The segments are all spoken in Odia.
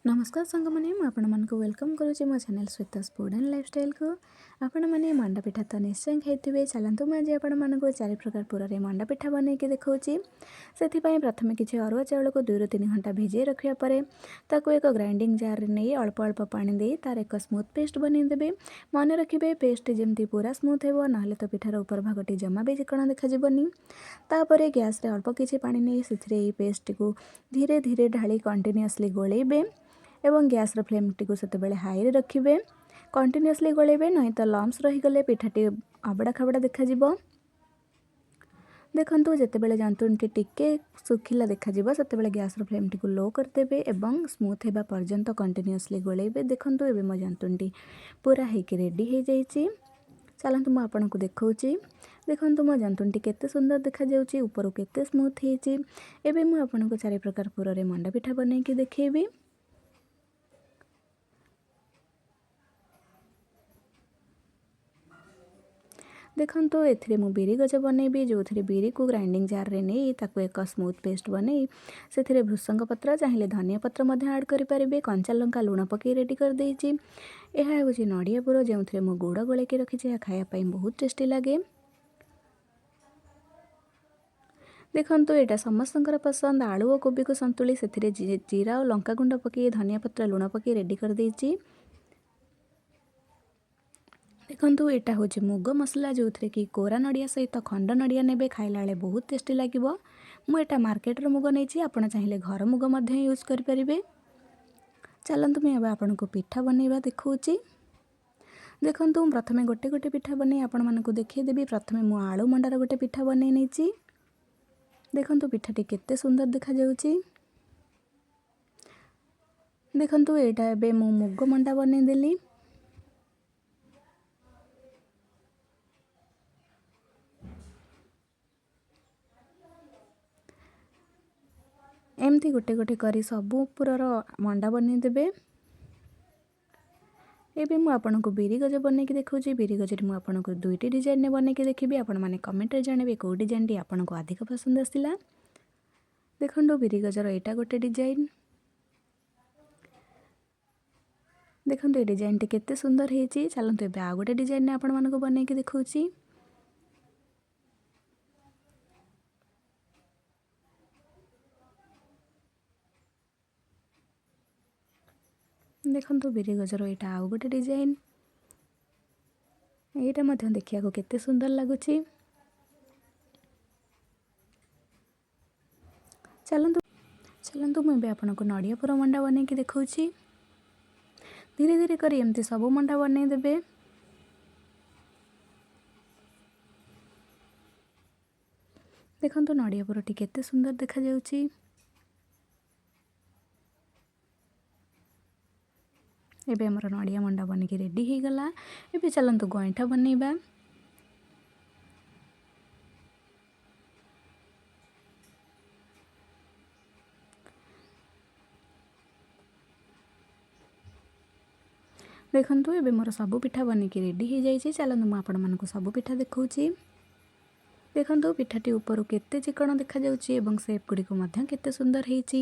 ନମସ୍କାର ସାଙ୍ଗମାନେ, ମୁଁ ଆପଣମାନଙ୍କୁ welcome କରୁଛି ମୋ ଚ୍ୟାନେଲ୍ ଶ୍ଵେତାସ୍ ଫୁଡ଼୍ ଆଣ୍ଡ ଲାଇଫଷ୍ଟାଇଲ୍କୁ। ଆପଣମାନେ ମଣ୍ଡା ପିଠା ତ ନିଶ୍ଚୟ ଖାଇଥିବେ। ଚାଲନ୍ତୁ, ମୁଁ ଆଜି ଆପଣମାନଙ୍କୁ ଚାରି ପ୍ରକାର ପୁରରେ ମଣ୍ଡା ପିଠା ବନେଇକି ଦେଖାଉଛି। ସେଥିପାଇଁ ପ୍ରଥମେ କିଛି ଅରୁଆ ଚାଉଳକୁ 2ରୁ 3 ଘଣ୍ଟା ଭିଜେଇ ରଖିବା ପରେ ତାକୁ ଏକ ଗ୍ରାଇଣ୍ଡିଙ୍ଗ ଜାର୍ରେ ନେଇ ଅଳ୍ପ ଅଳ୍ପ ପାଣି ଦେଇ ତାର ଏକ ସ୍ମୁଥ୍ ପେଷ୍ଟ ବନେଇଦେବେ। ମନେ ରଖିବେ, ପେଷ୍ଟଟି ଯେମିତି ପୁରା ସ୍ମୁଥ୍ ହେବ, ନହେଲେ ତ ପିଠାର ଉପର ଭାଗଟି ଜମା ବି ଚିକଣ ଦେଖାଯିବନି। ତାପରେ ଗ୍ୟାସ୍ରେ ଅଳ୍ପ କିଛି ପାଣି ନେଇ ସେଥିରେ ଏଇ ପେଷ୍ଟଟିକୁ ଧୀରେ ଧୀରେ ଢାଳି କଣ୍ଟିନ୍ୟୁଅସଲି ଗୋଳେଇବେ ଏବଂ ଗ୍ୟାସ୍ର ଫ୍ଲେମ୍ଟିକୁ ସେତେବେଳେ ହାଇରେ ରଖିବେ। କଣ୍ଟିନ୍ୟୁଅସଲି ଗୋଳେଇବେ, ନହିଁ ତ ଲମ୍ସ ରହିଗଲେ ପିଠାଟି ଆବଡ଼ା ଖାବଡ଼ା ଦେଖାଯିବ। ଦେଖନ୍ତୁ, ଯେତେବେଳେ ଜନ୍ତୁଣିଟି ଟିକେ ଶୁଖିଲା ଦେଖାଯିବ, ସେତେବେଳେ ଗ୍ୟାସ୍ର ଫ୍ଲେମ୍ଟିକୁ ଲୋ କରିଦେବେ ଏବଂ ସ୍ମୁଥ୍ ହେବା ପର୍ଯ୍ୟନ୍ତ କଣ୍ଟିନ୍ୟୁଅସଲି ଗୋଳେଇବେ। ଦେଖନ୍ତୁ, ଏବେ ମୋ ଜନ୍ତୁଣିଟି ପୁରା ହେଇକି ରେଡ଼ି ହେଇଯାଇଛି। ଚାଲନ୍ତୁ, ମୁଁ ଆପଣଙ୍କୁ ଦେଖାଉଛି। ଦେଖନ୍ତୁ, ମୋ ଜନ୍ତୁଣିଟି କେତେ ସୁନ୍ଦର ଦେଖାଯାଉଛି, ଉପରୁ କେତେ ସ୍ମୁଥ୍ ହେଇଛି। ଏବେ ମୁଁ ଆପଣଙ୍କୁ ଚାରି ପ୍ରକାର ପୁରରେ ମଣ୍ଡା ପିଠା ବନେଇକି ଦେଖେଇବି। ଦେଖନ୍ତୁ, ଏଥିରେ ମୁଁ ବିରି ଗଜ ବନେଇବି, ଯେଉଁଥିରେ ବିରିକୁ ଗ୍ରାଇଣ୍ଡିଙ୍ଗ ଜାର୍ରେ ନେଇ ତାକୁ ଏକ ସ୍ମୁଥ୍ ପେଷ୍ଟ ବନେଇ ସେଥିରେ ଭୃସଙ୍ଗ ପତ୍ର, ଚାହିଁଲେ ଧନିଆ ପତ୍ର ମଧ୍ୟ ଆଡ଼୍ କରିପାରିବେ, କଞ୍ଚା ଲଙ୍କା, ଲୁଣ ପକାଇ ରେଡ଼ି କରିଦେଇଛି। ଏହା ହେଉଛି ନଡ଼ିଆ ପୁର, ଯେଉଁଥିରେ ମୁଁ ଗୁଡ଼ ଗୋଳେଇକି ରଖିଛି। ଏହା ଖାଇବା ପାଇଁ ବହୁତ ଟେଷ୍ଟି ଲାଗେ। ଦେଖନ୍ତୁ, ଏଇଟା ସମସ୍ତଙ୍କର ପସନ୍ଦ। ଆଳୁ ଓ କୋବିକୁ ସନ୍ତୁଳି ସେଥିରେ ଜିରା ଓ ଲଙ୍କା ଗୁଣ୍ଡ ପକାଇ, ଧନିଆ ପତ୍ର, ଲୁଣ ପକାଇ ରେଡ଼ି କରିଦେଇଛି। ଦେଖନ୍ତୁ, ଏଇଟା ହେଉଛି ମୁଗ ମସଲା, ଯେଉଁଥିରେ କି କୋରା ନଡ଼ିଆ ସହିତ ଖଣ୍ଡ ନଡ଼ିଆ ନେବେ, ଖାଇଲା ବେଳେ ବହୁତ ଟେଷ୍ଟି ଲାଗିବ। ମୁଁ ଏଇଟା ମାର୍କେଟର ମୁଗ ନେଇଛି, ଆପଣ ଚାହିଁଲେ ଘର ମୁଗ ମଧ୍ୟ ୟୁଜ୍ କରିପାରିବେ। ଚାଲନ୍ତୁ, ମୁଁ ଏବେ ଆପଣଙ୍କୁ ପିଠା ବନେଇବା ଦେଖାଉଛି। ଦେଖନ୍ତୁ, ମୁଁ ପ୍ରଥମେ ଗୋଟେ ଗୋଟେ ପିଠା ବନେଇ ଆପଣମାନଙ୍କୁ ଦେଖାଇଦେବି। ପ୍ରଥମେ ମୁଁ ଆଳୁ ମଣ୍ଡାର ଗୋଟେ ପିଠା ବନେଇ ନେଇଛି। ଦେଖନ୍ତୁ, ପିଠାଟି କେତେ ସୁନ୍ଦର ଦେଖାଯାଉଛି। ଦେଖନ୍ତୁ, ଏଇଟା ଏବେ ମୁଁ ମୁଗ ମଣ୍ଡା ବନେଇଦେଲି। ଏମିତି ଗୋଟେ ଗୋଟେ କରି ସବୁ ପୁରର ମଣ୍ଡା ବନେଇଦେବେ। ଏବେ ମୁଁ ଆପଣଙ୍କୁ ବିରି ଗଜ ବନେଇକି ଦେଖାଉଛି। ବିରି ଗଜରେ ମୁଁ ଆପଣଙ୍କୁ ଦୁଇଟି ଡିଜାଇନରେ ବନେଇକି ଦେଖେଇବି। ଆପଣମାନେ କମେଣ୍ଟରେ ଜଣାଇବେ କେଉଁ ଡିଜାଇନଟି ଆପଣଙ୍କୁ ଅଧିକ ପସନ୍ଦ ଆସିଲା। ଦେଖନ୍ତୁ, ବିରି ଗଜର ଏଇଟା ଗୋଟେ ଡିଜାଇନ। ଦେଖନ୍ତୁ, ଏ ଡିଜାଇନଟି କେତେ ସୁନ୍ଦର ହେଇଛି। ଚାଲନ୍ତୁ, ଏବେ ଆଉ ଗୋଟେ ଡିଜାଇନରେ ଆପଣମାନଙ୍କୁ ବନେଇକି ଦେଖାଉଛି। ଦେଖନ୍ତୁ, ବିରି ଗଜର ଏଇଟା ଆଉ ଗୋଟେ ଡିଜାଇନ। ଏଇଟା ମଧ୍ୟ ଦେଖିବାକୁ କେତେ ସୁନ୍ଦର ଲାଗୁଛି। ଚାଲନ୍ତୁ ଚାଲନ୍ତୁ, ମୁଁ ଏବେ ଆପଣଙ୍କୁ ନଡ଼ିଆ ପୁର ମଣ୍ଡା ବନେଇକି ଦେଖାଉଛି। ଧୀରେ ଧୀରେ କରି ଏମିତି ସବୁ ମଣ୍ଡା ବନେଇ ଦେବେ। ଦେଖନ୍ତୁ, ନଡ଼ିଆ ପୁରଟି କେତେ ସୁନ୍ଦର ଦେଖାଯାଉଛି। ଏବେ ଆମର ନଡ଼ିଆ ମଣ୍ଡା ବନିକି ରେଡ଼ି ହେଇଗଲା। ଏବେ ଚାଲନ୍ତୁ ଗଇଁଠା ବନେଇବା। ଦେଖନ୍ତୁ, ଏବେ ମୋର ସବୁ ପିଠା ବନିକି ରେଡ଼ି ହେଇଯାଇଛି। ଚାଲନ୍ତୁ, ମୁଁ ଆପଣମାନଙ୍କୁ ସବୁ ପିଠା ଦେଖାଉଛି। ଦେଖନ୍ତୁ, ପିଠାଟି ଉପରୁ କେତେ ଚିକଣ ଦେଖାଯାଉଛି ଏବଂ ସେପ୍ ଗୁଡ଼ିକ ମଧ୍ୟ କେତେ ସୁନ୍ଦର ହେଇଛି।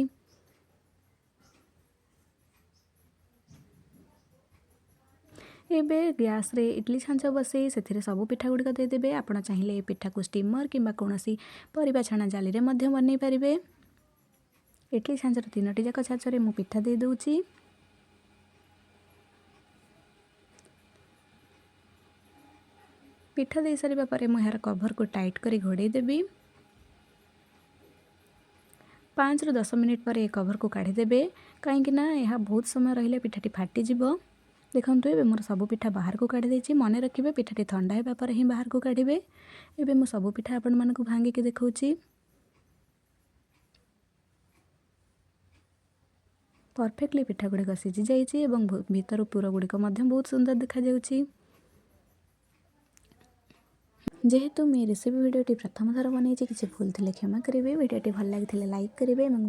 ଏବେ ଗ୍ୟାସ୍ରେ ଇଡ଼ଲି ଛାଞ୍ଚ ବସେଇ ସେଥିରେ ସବୁ ପିଠା ଗୁଡ଼ିକ ଦେଇଦେବେ। ଆପଣ ଚାହିଁଲେ ଏ ପିଠାକୁ ଷ୍ଟିମର୍ କିମ୍ବା କୌଣସି ପରିବା ଛଣା ଜାଲିରେ ମଧ୍ୟ ବନେଇ ପାରିବେ। ଇଡ଼ଲି ଛାଞ୍ଚର ତିନୋଟି ଯାକ ଛାଞ୍ଚରେ ମୁଁ ପିଠା ଦେଇଦେଉଛି। ପିଠା ଦେଇସାରିବା ପରେ ମୁଁ ଏହାର କଭରକୁ ଟାଇଟ୍ କରି ଘୋଡ଼େଇ ଦେବି। 5ରୁ 10 ମିନିଟ୍ ପରେ ଏ କଭରକୁ କାଢ଼ିଦେବେ, କାହିଁକି ନା ଏହା ବହୁତ ସମୟ ରହିଲେ ପିଠାଟି ଫାଟିଯିବ। ଦେଖନ୍ତୁ, ଏବେ ମୋର ସବୁ ପିଠା ବାହାରକୁ କାଢ଼ି ଦେଇଛି। ମନେ ରଖିବେ, ପିଠାଟି ଥଣ୍ଡା ହେବା ପରେ ହିଁ ବାହାରକୁ କାଢ଼ିବେ। ଏବେ ମୁଁ ସବୁ ପିଠା ଆପଣମାନଙ୍କୁ ଭାଙ୍ଗିକି ଦେଖାଉଛି। ପରଫେକ୍ଟଲି ପିଠା ଗୁଡ଼ିକ ସିଝି ଯାଇଛି ଏବଂ ଭିତରୁ ପୁର ଗୁଡ଼ିକ ମଧ୍ୟ ବହୁତ ସୁନ୍ଦର ଦେଖାଯାଉଛି। ଯେହେତୁ ମୁଁ ଏ ରେସିପି ଭିଡ଼ିଓଟି ପ୍ରଥମ ଥର ବନେଇଛି, କିଛି ଭୁଲ ଥିଲେ କ୍ଷମା କରିବେ। ଭିଡ଼ିଓଟି ଭଲ ଲାଗିଥିଲେ ଲାଇକ୍ କରିବେ ଏବଂ